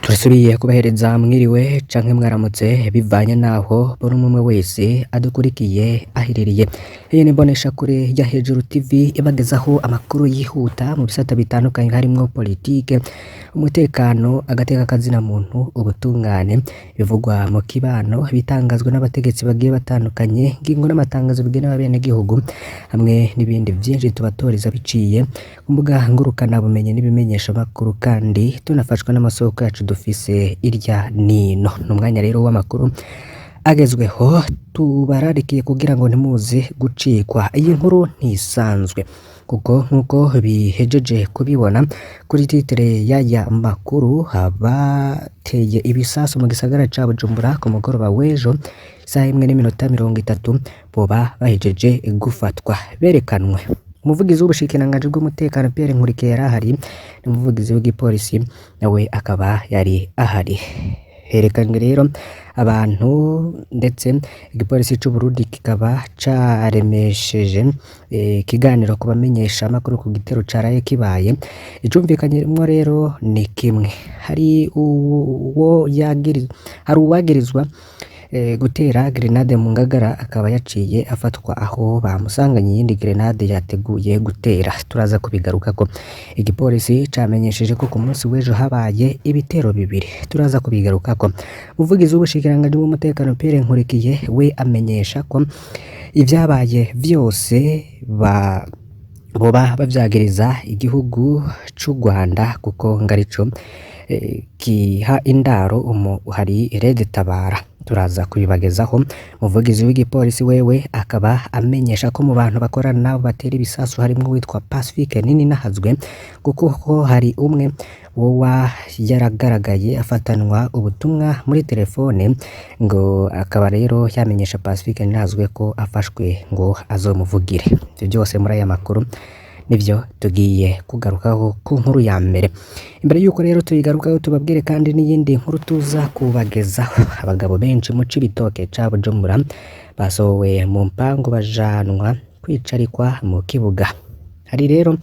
Turasubiye kubahereza mwiriwe canke mwaramutse bivanye naho buri umwe wese adukurikiye aherereye. Iyi ni imboneshakure ya Hejuru TV ibagezaho amakuru yihuta mu bisata bitandukanye harimwo politike, umutekano, agateka kazina muntu, ubutungane, ibivugwa mu kibano, ibitangazwa n'abategetsi bagiye batandukanye, ingingo n'amatangazo bigenewe abenegihugu hamwe n'ibindi vyinshi tubatoreza biciye ku mbuga ngurukanabumenyi n'ibimenyeshamakuru kandi tunafashwa n'amasoko yacu dufise irya nino. Ni umwanya rero w'amakuru agezweho tubararikiye kugira ngo ntimuze gucikwa. Iyi nkuru ntisanzwe kuko nk'uko bihejeje kubibona kuri titre y'aya makuru abateye ibisasu mu gisagara ca Bujumbura ku mugoroba w'ejo isaha imwe n'iminota 30 boba bahejeje gufatwa berekanwe. Umuvugizi w'ubushikiranganji bw'umutekano Pierre Nkurikiye yari ahari n'umuvugizi w'igipolisi nawe akaba yari ahari. Herekanywe rero abantu ndetse igipolisi c'u Burundi kikaba caremesheje ikiganiro ku bamenyeshamakuru ku gitero caraye kibaye. Icumvikanyemwo rero ni kimwe, hari uwo hari uwagirizwa gutera grenade mu Ngagara akaba yaciye afatwa aho bamusanganye iyindi grenade yateguye gutera. Turaza kubigarukako. Igipolisi camenyesheje ko ku munsi w'ejo habaye ibitero bibiri. Turaza kubigarukako. Umuvugizi w'ubushikiranganji bw'umutekano Pierre Nkurikiye we amenyesha ko ivyabaye vyose ba boba bavyagiriza igihugu c'u Rwanda kuko ngo arico giha indaro umuhari Red Tabara. Turaza kubibagezaho. Umuvugizi w'igipolisi wewe akaba amenyesha ko mu bantu bakorana nabo batera ibisasu harimwo uwitwa Pacifique Nininahazwe kuko ko hari umwe woba yaragaragaye afatanwa ubutumwa muri telefone ngo akaba rero yamenyesha Pacifique Nininahazwe ko afashwe ngo azomuvugire. Ivyo vyose muri aya makuru nivyo tugiye kugarukaho ku nkuru ya mbere. Imbere yuko rero tuyigarukaho tubabwire kandi n'iyindi nkuru tuza kubagezaho. Abagabo benshi mu Cibitoke ca Bujumbura basohowe mu mpangu bajanwa kwicarikwa mu kibuga. Hari rero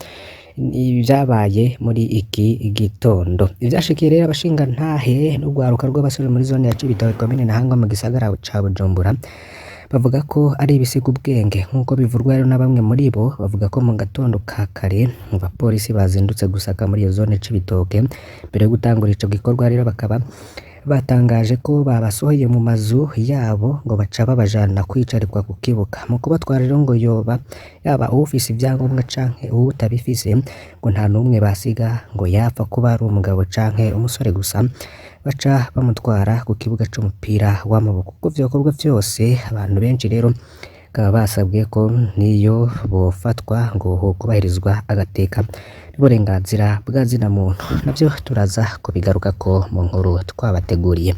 ivyabaye muri iki gitondo. Ivyashikiye rero abashingantahe n'urwaruka rw'abasore muri zone ya Cibitoke komine Ntahangwa mu gisagara ca Bujumbura bavuga ko ari ibisiga ubwenge nk'uko bivurwa rero na bamwe muri bo bavuga ko mu gatondo ka kare abapolisi bazindutse gusaka muri iyo zone Cibitoke mbere yo gutangura ico gikorwa rero bakaba batangaje ko babasohoye mu mazu yabo ngo baca babajana kwicarikwa ku kibuga. Mu kubatwara rero ngo yoba yaba uwufise ivyangombwa canke uwutabifise ngo nta n'umwe basiga ngo yapfa kuba ari umugabo canke umusore gusa baca bamutwara ku kibuga c'umupira w'amaboko. Kuko vyokorwa vyose abantu benshi rero bakaba basabwe ko niyo bofatwa ngo hokubahirizwa agateka n'uburenganzira bwa zina muntu. Navyo turaza kubigarukako mu nkuru twabateguriye.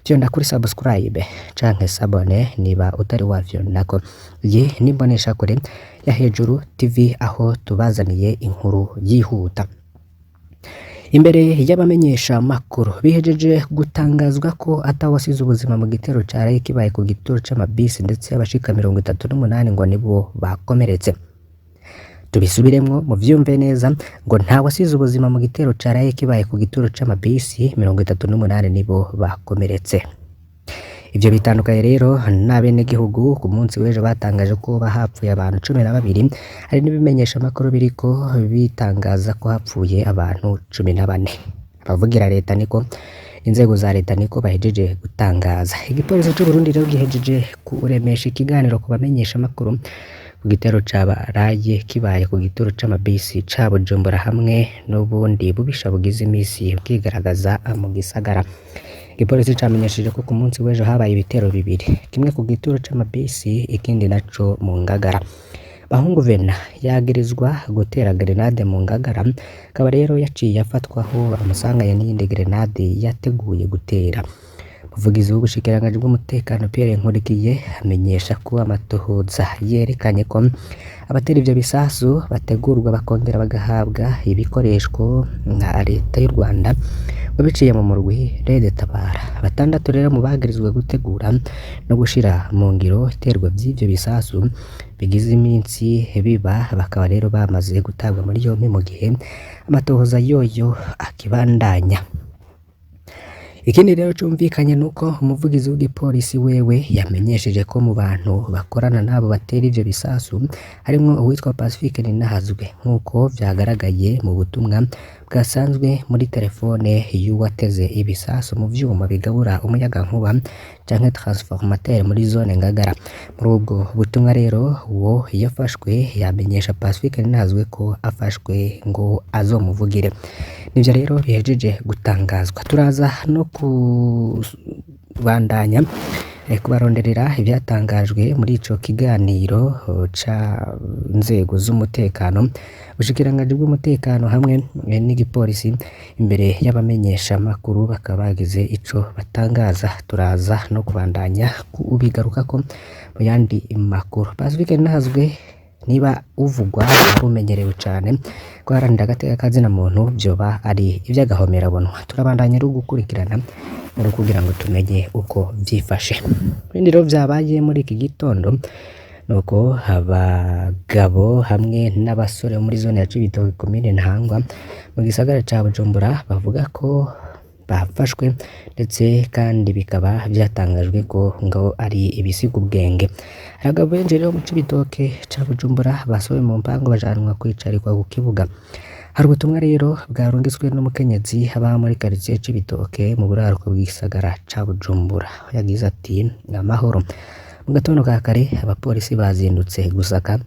Vyonda kuri subscribe canke s'abonner niba utari wavyondako. Iyi ni imboneshakure ya Hejuru TV aho tubazaniye inkuru yihuta. Imbere y'abamenyesha makuru bihejeje gutangazwa ko atawasize ubuzima mu gitero caraye kibaye ku gituro c'amabisi ndetse abashika 38 ngo nibo bakomeretse. Tubisubiremwo muvyumve neza ngo nta wasize ubuzima mu gitero caraye kibaye ku gituro c'amabisi 38 nibo bakomeretse. Ivyo bitandukanye rero n'abenegihugu ku munsi w'ejo batangaje ko hapfuye abantu 12 hari n'ibimenyesha makuru biriko bitangaza ko hapfuye abantu 14. Abavugira leta niko inzego za leta niko bahejeje gutangaza. Igipolisi c'u Burundi rero gihejeje kuremesha ikiganiro ku bamenyesha makuru ku gitero cabaraye kibaye ku gituro c'amabisi ca Bujumbura hamwe n'ubundi bubisha bugize imisi bwigaragaza mu gisagara. Igipolisi camenyesheje ko ku munsi w'ejo habaye ibitero bibiri, kimwe ku gituro c'amabisi ikindi naco mu Ngagara. Bahungu Vena yagirizwa gutera grenade mu Ngagara, akaba rero yaciye afatwaho bamusanganye n'iyindi grenade yateguye gutera. Umuvugizi w'ubushikiranganji bw'umutekano Pierre Nkurikiye amenyesha ko amatohoza yerekanye ko abatera ivyo bisasu bategurwa bakongera bagahabwa ibikoresho na leta y'u Rwanda ngo biciye mu murwi Red Tabara. Batandatu rero mu bagirizwa gutegura no gushira mu ngiro iterwa vy'ivyo bisasu bigize iminsi biba bakaba rero bamaze gutabwa muri yompi mu gihe amatohoza yoyo akibandanya. Ikindi rero cumvikanye nuko umuvugizi w'igipolisi wewe yamenyesheje ko mu bantu bakorana n'abo batera ivyo bisasu harimwo uwitwa Pacifique Ninahazwe, nk'uko vyagaragaye mu butumwa bwasanzwe muri telefone y'uwateze ibisasu mu vyuma bigabura umuyagankuba canke transformateur muri zone Ngagara. Muri ubwo butumwa rero uwo yafashwe yamenyesha Pacifique Ninahazwe ko afashwe ngo azomuvugire. Nivyo rero bihejeje gutangazwa. Turaza no kubandanya kubaronderera ivyatangajwe muri ico kiganiro ca nzego z'umutekano, ubushikiranganji bw'umutekano hamwe n'igipolisi imbere y'abamenyeshamakuru bakaba bagize ico batangaza. Turaza no kubandanya kubigarukako mu yandi makuru. Pacifique Ninahazwe niba uvugwa umenyerewe cane guharanira agateka kazina muntu vyoba ari ivy'agahomerabunwa. Turabandanya rero gukurikirana rero kugira ngo tumenye uko vyifashe. Ibindi rero vyabaye muri iki gitondo nuko abagabo hamwe n'abasore bo muri zone ya Cibitoke komine Ntahangwa mu gisagara ca Bujumbura bavuga ko bafashwe ndetse kandi bikaba vyatangajwe ko ngo ari ibisigubwenge. Abagabo benshi rero mu Cibitoke ca Bujumbura basohowe mu mpangu bajanwa kwicarikwa ku kibuga. Hari ubutumwa rero bwarungitswe n'umukenyezi aba muri quartier Cibitoke mu buraruko bw'igisagara ca Bujumbura. Yagize ati: "Amahoro. Mu gatondo ka kare abapolisi bazindutse gusaka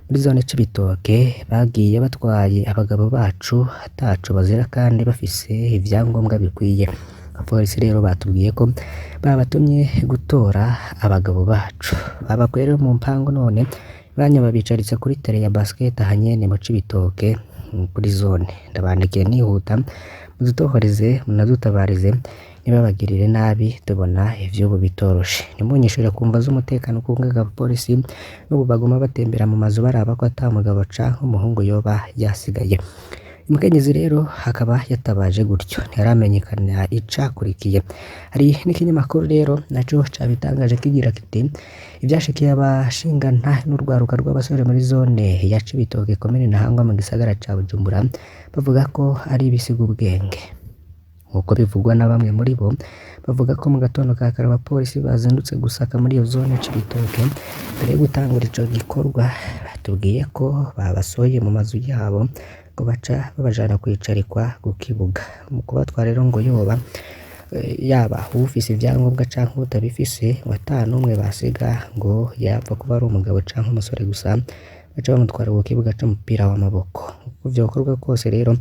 muri zone Cibitoke, bagiye batwaye abagabo bacu ataco bazira kandi bafise ivyangombwa bikwiye. Abapolisi rero batubwiye ko babatumye gutora abagabo bacu. Babakuye rero mu mpangu none banya babicaritse kuri tere ya basket aha nyene mu Cibitoke kuri zone. Ndabandikiye nihuta mudutohoreze munadutabarize ntibabagirire nabi tubona ivy'ubu bitoroshe. Ntimunyishure ku mvo z'umutekano kuko abapolisi n'ubu baguma batembera mu mazu baraba ko ata mugabo canke umuhungu yoba yasigaye." Umukenyezi rero akaba yatabaje gutyo, ntiharamenyekana icakurikiye. Hari n'ikinyamakuru rero naco cabitangaje kigira kiti: "Ivyashikiye abashingana n'urwaruka rw'abasore muri zone ya Cibitoke komine Ntahangwa mu gisagara ca Bujumbura bavuga ko ari ibisigubwenge." Nk'uko bivugwa na bamwe muri bo, bavuga ko mu gatondo ka kare abapolisi bazindutse gusaka muri iyo zone Cibitoke. Mbere yo gutangura ico gikorwa batubwiye ko babasohoye mu mazu yabo ngo baca babajana kwicarikwa ku kibuga. Mu kubatwara rero ngo yoba yaba uwufise ivyangombwa canke uwutabifise ngo ata n'umwe basiga, ngo yapfa kuba ari umugabo canke umusore gusa baca bamutwara ku kibuga c'umupira w'amaboko. Uko vyokorwa kose rero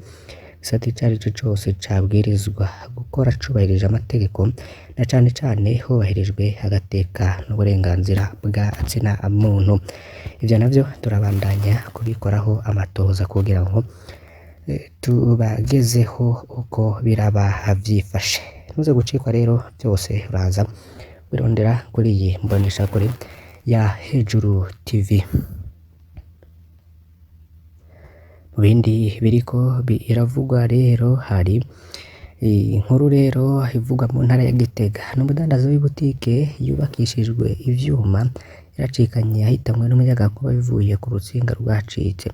igisata ico arico cose cabwirizwa gukora cubahirije amategeko na cane cane hubahirijwe agateka n'uburenganzira bwa zina muntu. Ivyo navyo turabandanya kubikoraho amatohoza kugira ngo tubagezeho uko biraba vyifashe. Ntuze gucikwa rero vyose uraza wirondera kuri iyi mboneshakure ya Hejuru TV. Mu bindi biriko biravugwa rero hari inkuru rero ivugwa mu ntara ya Gitega. N'umudandaza w'ibutike yubakishijwe ivyuma yaracikanye ahitanwe n'umuyagankuba bivuye ku rutsinga rwacitse.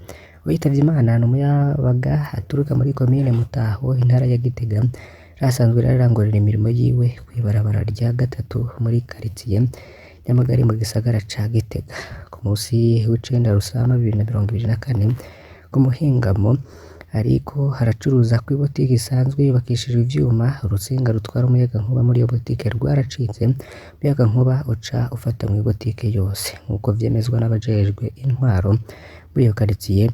Uwitavye Imana ni umuyabaga aturuka muri komine Mutaho intara ya Gitega, yarasanzwe ararangurira imirimo yiwe kw'ibarabara rya gatatu muri karitiye Nyamagari mu gisagara ca Gitega. Ku musi w'icenda Rusama 2024 ku muhingamo ariko haracuruza kw'ibutike isanzwe yubakishijwe ivyuma, urutsinga rutwara umuyagankuba muri iyo butike rwaracitse, umuyagankuba uca ufata mw'ibutike yose, nk'uko vyemezwa n'abajejwe intwaro muri iyo karitiye.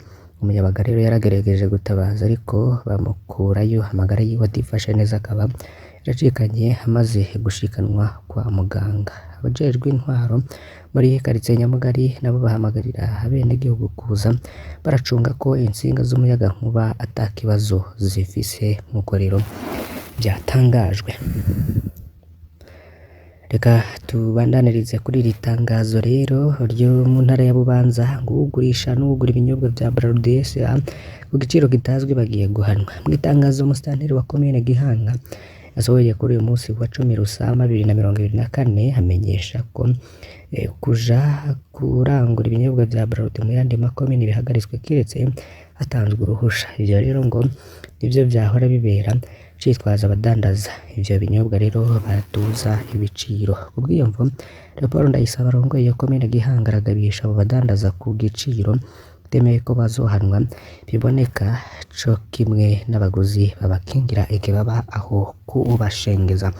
Umuyabaga rero yaragerageje gutabaza ariko bamukurayo amagara yiwe atifashe neza, akaba yaracikanye amaze gushikanwa kwa muganga. Abajejwe intwaro muri karitiye Nyamugari nabo bahamagarira abenegihugu kuza baracunga ko intsinga z'umuyagankuba ata kibazo zifise, nk'uko rero vyatangajwe. Reka tubandanirize kuri iri tangazo rero ryo mu ntara ya Bubanza ngo uwugurisha n'uwugura ibinyobwa vya Bralirwa SA ku giciro kitazwi bagiye guhanwa. Mu itangazo umusitanteri wa komine Gihanga yasohoye kuri uyu munsi wa 10 Rusama 2024 amenyesha ko kuja kurangura ibinyobwa vya Bralirwa mu yandi makomine bihagaritswe kiretse hatanzwe uruhusha. Ivyo rero ngo nivyo vyahora bibera citwaza abadandaza ivyo binyobwa rero baduza ibiciro. Kubw'iyo mvo, Leopold Ndayisaba arongoye iyo komine Gihanga aragabisha abo badandaza ku giciro kitemeye ko bazohanwa biboneka co kimwe n'abaguzi babakingira ikibaba aho kubashengeza.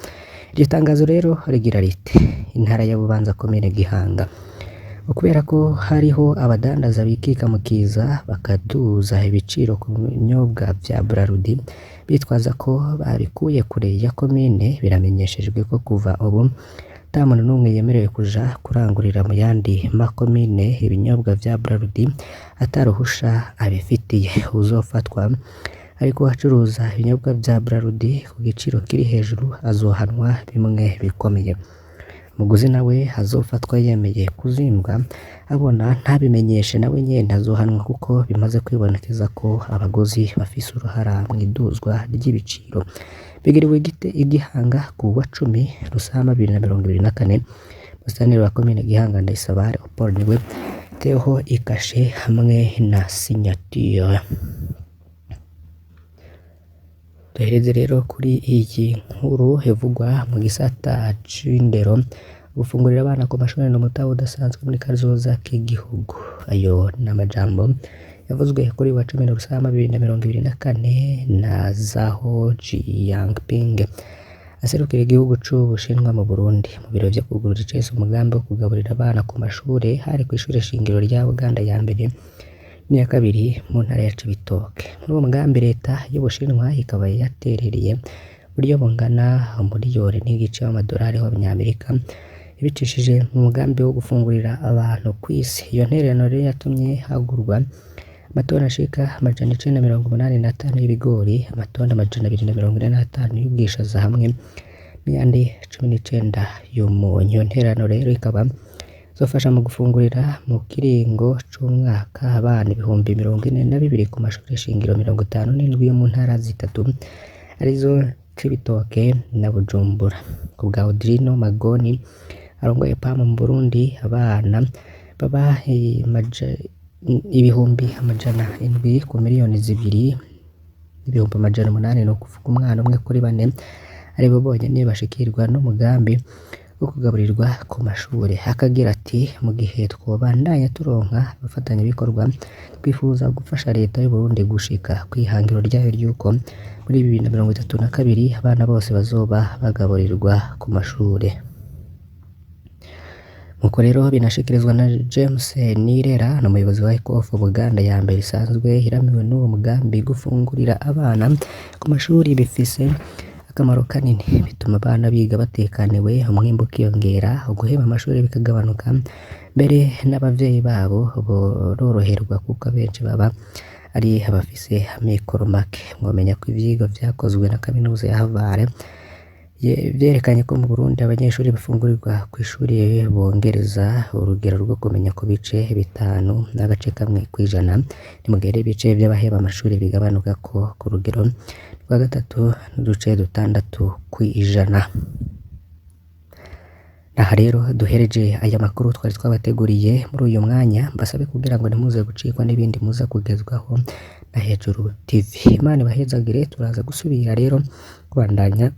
Iryo tangazo rero rigira riti: "Intara ya Bubanza komine Gihanga, kubera ko hariho abadandaza bikika mu kiza bakaduza ibiciro ku binyobwa vya Brarudi bitwaza ko babikuye kure ya komine, biramenyeshejwe ko kuva ubu ata muntu n'umwe yemerewe kuja kurangurira mu yandi makomine ibinyobwa vya Brarudi ata ruhusha abifitiye. Uwuzofatwa ariko acuruza ibinyobwa vya Brarudi ku giciro kiri hejuru azohanwa bimwe bikomeye. Umuguzi nawe azofatwa yemeye kuzimbwa abona ntabimenyeshe nawe nyene azohanwa kuko bimaze kwibonekeza ko abaguzi bafise uruhara mw'iduzwa ry'ibiciro." Bigiriwe i Gihanga ku wa 10 Rusama 2024, Musitanteri wa komine Gihanga Ndayisaba Leopold niwe ateyeho ikashe hamwe na signature. Duhereze rero kuri iyi nkuru ivugwa mu gisata c'indero, gufungurira abana ku mashure ni umutahe udasanzwe muri kazoza k'igihugu. Ayo ni amajambo yavuzwe kuri uyu wa 10 Rusama 2024 na Zhao Jiangping aserukira igihugu c'Ubushinwa mu Burundi. Mu biro vyo kwugurura icese umugambi wo kugaburira abana ku mashure hari kw'ishure shingiro rya Buganda ya mbere n'iya kabiri mu ntara ya Cibitoke. Muri uwo mugambi leta y'Ubushinwa ikaba yaterereye uburyo bungana 1.5 miliyoni w'amadolari y'abanyamerika ibicishije mu mugambi wo gufungurira abantu kw'isi. Iyo ntererano rero yatumye hagurwa amatoni ashika 985 y'ibigori, amatoni 245 y'ubwishaza hamwe n'ayandi 19 y'umunyu. Iyo ntererano rero ikaba izofasha mu gufungurira mu kiringo c'umwaka abana 42,000 ku mashure shingiro 57 yo mu ntara zitatu arizo Cibitoke na Bujumbura. Kubwa Odilino Magoni arongoye PAM mu Burundi, abana baba 700,000 ku 2,800,000, nukuvuga umwana umwe kuri bane aribo bonyene bashikirwa n'umugambi wo kugaburirwa ku mashure. Akagira ati: "Mu gihe twobandanya turonka abafatanyabikorwa, twifuza gufasha leta y'Uburundi gushika kw'ihangiro ryayo ry'uko muri 2032 abana bose bazoba bagaburirwa ku mashure." Nkuko rero binashikirizwa na James Nirera, n'umuyobozi wa ECOF Buganda ya mbere isanzwe iramiwe n'uwo mugambi, gufungurira abana ku mashuri bifise akamaro kanini, bituma abana biga batekaniwe, umwimbu ukiyongera, uguheba amashuri bikagabanuka, mbere n'abavyeyi babo bororoherwa kuko abenshi baba ari abafise amikoro make. Mwomenya ko ivyigwa vyakozwe na kaminuza ya Harvard vyerekanye ko mu Burundi abanyeshuri bafungurirwa kw'ishure bongereza urugero rwo kumenya ku bice 5.1 kw'ijana, ni mu gihe ibice vy'abaheba amashuri bigabanuka ko ku rugero rwa 3.6 kw'ijana. Aha rero duhereje aya makuru twari twabateguriye muri uyu mwanya, mbasabe kugira ngo ntimuze gucikwa n'ibindi muza kugezwaho na Hejuru TV. Imana ibahezagire, turaza gusubira rero kubandanya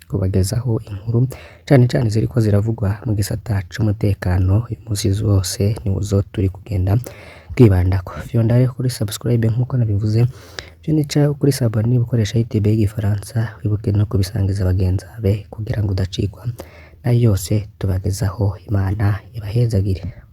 kubagezaho inkuru cane cane ziriko ziravugwa mu gisata c'umutekano uyu munsi zose nizo turi kugenda twibandako. Fyonda rero kuri subscribe nkuko nabivuze, fyonda kuri s'abonner niba ukoresha YouTube y'igifaransa, wibuke no kubisangiza bagenzi bawe kugira ngo udacikwa nayo yose tubagezaho. Imana ibahezagire.